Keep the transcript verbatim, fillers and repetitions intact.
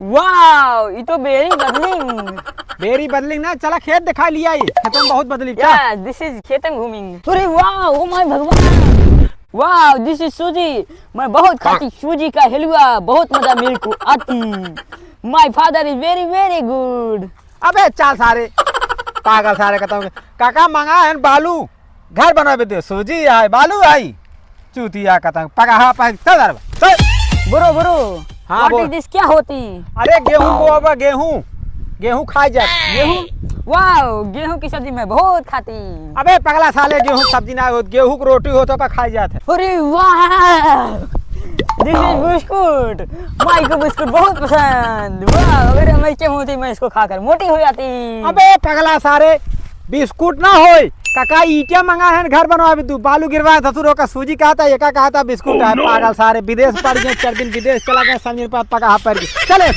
Wow, ये तो बेरी बदलिंग। बेरी बदलिंग ना, चला खेत दिखा लिया, ये खेतों में बहुत बदली। क्या? Yes, this is खेतन घूमिंग। अरे wow, ओ माय भगवान। Wow, this is सूजी। मैं बहुत खाती सूजी का हलवा, बहुत मजा मेरे को आती। My father is very very good। अबे चल सारे, पागल सारे, कहता हूँ काका मंगा है बालू, घर बनावे दे, सूजी आए, बालू आई, चूतिया कहता हूँ पका, हाँ पाए, चल सारे, चल। Bro bro, हाँ, what बोल। Is this, क्या होती? अरे गेहूं बोआबा, गेहूं, गेहूं खाए जात। गेहूं? Wow, गेहूं की सब्जी मैं बहुत खाती। अबे पगला साले, गेहूं की सब्जी ना होत, गेहूं की रोटी होत, ओका खाए जात है। अरे वाह, this is बिस्कुट। माई को बिस्कुट बहुत पसंद। वाह, अगर मैं के होती, मैं इसको खाकर मोटी हो जाती। अबे पगला सारे, बिस्कुट ना होय, काका ईंटिया मंगा है, घर बनवावे दू, बालू गिरवा, ससुर ओका सूजी कहता, एका कहता बिस्कुट है। पागल सारे, विदेश पड़ गए, चार दिन विदेश चला गए, समझ पर पका हाथ पैर के। चले से।